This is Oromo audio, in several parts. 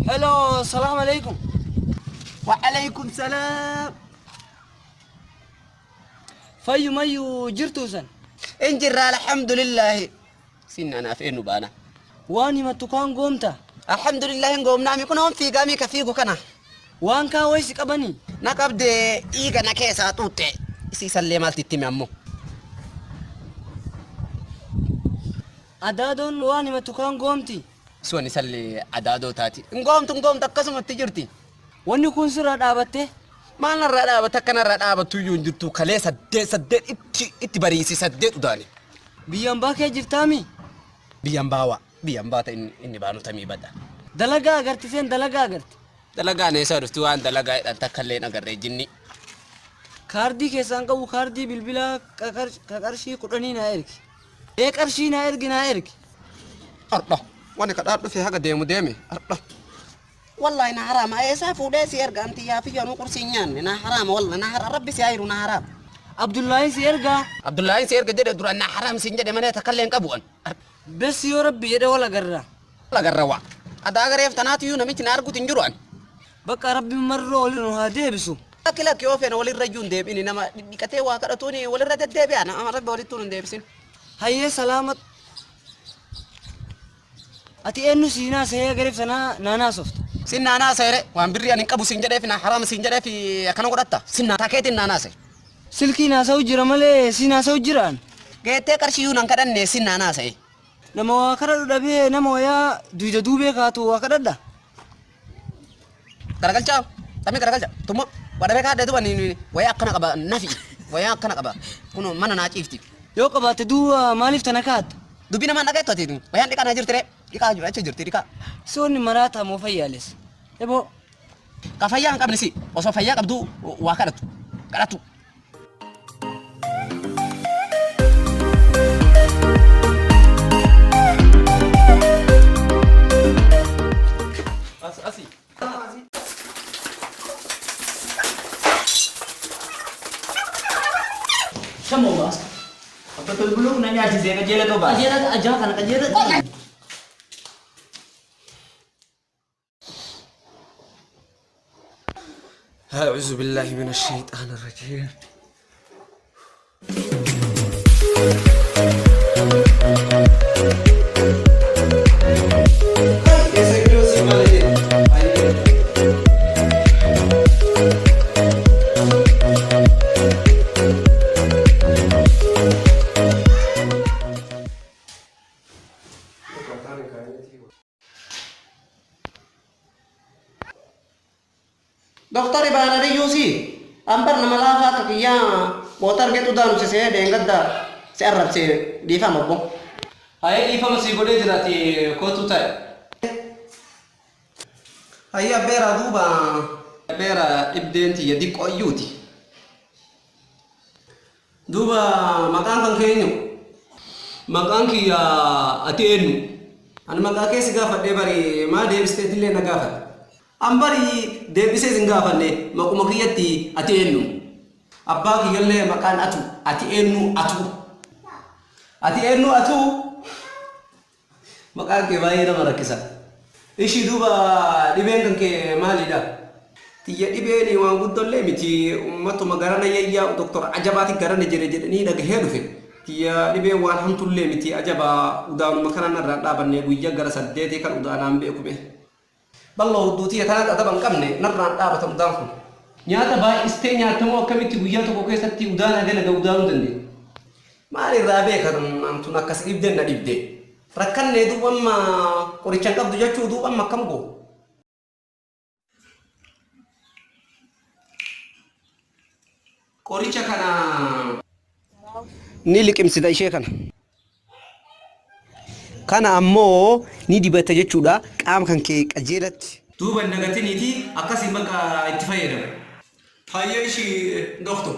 Hello, salaam alaikum. Wa'alaikum salaam. Fayyumayyuu jirtuu san. Injirra alhamdulillahi. Sinna naaf eenyu baana. Waan himattu kaan goomta. Alhamdulillahi hin goomnaami kun hoon fiigaamii ka fiigu kana. Waan kaan waysi qabanii. Na qabdee dhiiga na keessaa xuuxxe. Isiisallee maalti itti hime ammoo. Adaadoon waan himattu kaan goomti. Suwan isallee adaadoo taati. Hin goomtu hin goomtu akkasumatti jirti. Wanni kun sirraa dhaabatte. Maal narraa dhaabata akka narraa dhaabattu iyyuu hin jirtu kalee saddeet saddeet itti itti bariisi saddeet udaane. Biyyaan baakee jirtaami. Biyyaan baawaa biyyaan baata inni inni baanu tamii bada. Dalagaa agartiseen dalagaa agarte. Dalagaan eessaa dhufti waan dalagaa jedhan takka illee hin agarree jinni. Kaardii keessaan qabu kaardii bilbilaa ka qarshii 10 naa ergi. Ee qarshii naa ergi naa ergi. Ardha wani kadhaa dhufe haga deemu deeme ardha. Wallahi na haraama eessaa fuudhee si erga anti yaa fiyya nu qursii hin nyaanne na haraama wallahi na haraama rabbi si haa hiru na haraama. Abdullaahin si ergaa. Abdullaahin si erga jedhe duraan na haraam siin jedhe malee takka illee hin qabu an. Bessi yoo rabbi jedhe wal agarra. Wal agarra waa. Adaa gareef tanaatiyyuu namichi na arguuti hin jiru an. Bakka rabbi marroo wali nu haa deebisu. Lakki lakki yoo feene walirra iyyuu hin deebi'ini nama dhidhiqatee waa kadhatuuni walirra deddeebi'a nama rabbi walittuu nu hin deebisin. Hayyee salaamat. Ati eenyu sii naasahee gareef sanaa naa naasofta. Sin naa naasa'e waan birrii ani hin qabu siin jedheef naa haraama siin jedheef akkana godhatta sin naa taakeetiin naa naasa'e. Silkii naasa'u jira malee si naasa'u jira an. Geettee qarshiyyuu nan kadhanne sin naa naasa'e. Nama waa kadhadhu dhabee nama wayaa duyda duubee kaatu waa kadhadha. Garagalchaa tamii garagalcha tummo wadhabee kaadhee duba ni wayaa akkana qaba nafi wayaa akkana qaba kun mana naa ciifti. Yoo qabaatte duuba maaliif tana kaatta? Dubbii namaan dhageettu ati wayaan dhiqaa naa jirti ree dhiqaa achi jirti dhiqaa. Soonni maraataa moo fayyaalessa? Eboo. Ka fayyaa hin qabne si osoo fayyaa qabduu waa kadhatu kadhatu. As asi. Shamoo baas. Abba tolbuluu na nyaachisee qajeela too baas. Qajeela ajaa kana qajeela. أعوذ بالله من الشيطان الرجيم. Doktori baanariyyuu si an bar nama laafaa akka kiyyaa boota argetu daanumsisee deengadda si arrabse dhiifama obbo. Hayee dhiifama sii godhee jira ati kootuu taa'e. Hayyee abbeeraa duuba abbeera dhibdeen tiyya diqqoo iyyuuti. Duuba maqaan kan kee eenyu? Maqaan kiyya ati eenyu? Ani maqaa kee si gaafadhee bari maa deebisteetillee na gaafatte. An bari deebisee sin gaafanne maquma kiyyatti ati eenyu? Abbaa kiyyallee maqaan atu ati eenyu atu? Ati eenyu atu? Maqaan kee baay'ee nama rakkisa. Ishii duuba dhibeen kan kee maalidha? Tiyya dhibeen waan guddollee miti ummatuma garana yayyaa'u doktor ajabaati garana jire jedhanii dhagahee dhufe. Tiyya dhibeen waan hamtullee miti ajabaa udaanuma kana narraan dhaabanne guyya gara saddeetii kan udaanaan beekume. Balloo hudduu tiyya tanaan adaba hin qabne narraan dhaabata udaan kun. Nyaata baay'istee nyaattamoo akkamitti guyyaa tokko keessatti udaan hagana ga'u udaanuu dandeetta? Maal irraa beeka tun akkas dhibdeen na dhibde. Rakkannee duuba amma qoricha hin qabdu jechuu duuba amma akkam goo? Qoricha kana ni liqimsita ishee kana. Kana ammoo ni dibata jechuudha qaama kan kee qajeelatti. Duuba hin dagatiniiti akkasiin bakka itti fayyadamu. Hayyee ishii dokto.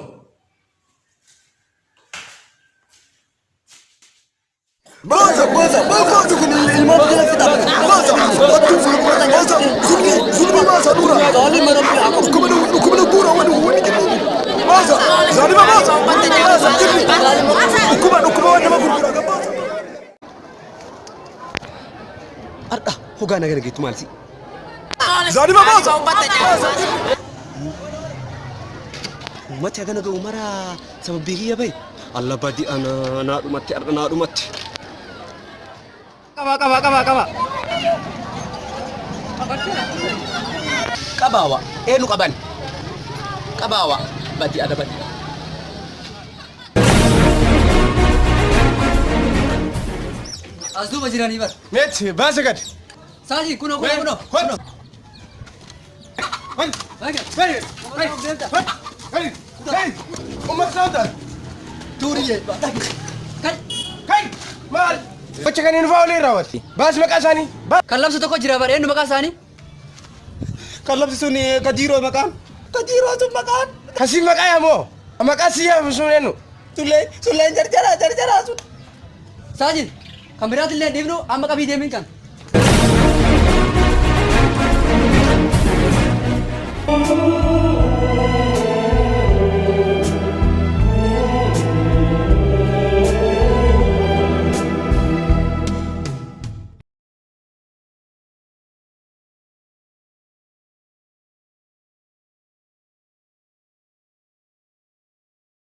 Baasa baasa baasa kun ilmaan jala fixa. Baasa baasa zulmi zulmi baasa dura. Dhukkubni dhukkubni guura wani wani jinni. Baasa zaalima baasa baasa jinni. Dhukkuba dhukkuba waan nama gurgura baasa. Har'a hogaa nagana geettu maal si? Zaalima baasa. Uummati hagana ga'u mara sababii kiyya bahe. Alla badi ana naa dhumatti ar'a naa dhumatti. Qaba qaba qaba qaba. Qabaawa eenyu qaban? Qabaawa badi ana badi. As duuba jiranii bar. Meet baasa gad. Saajin kunoo kunoo kunoo. Hot. Hot. Baga. Hey. Hey. Hey. Hey. Uummata saawutaan. Tuuriyyee. Kai. Kai. Maal? Gocha kanneen fa'aa olii raawwatti. Baas maqaa isaanii. Baas. Kan labsu tokko jira bar eenyu maqaa isaanii? Kan labsi sun Kadiiroo maqaan. Kadiiroo sun maqaan. Kasii maqaa yaamoo? Maqaa si yaamu sun eenyu? Sulleen sulleen jarjaraa jarjaraa sun. Saajin kan biraatillee dhiifnu amma qabii deemin kan.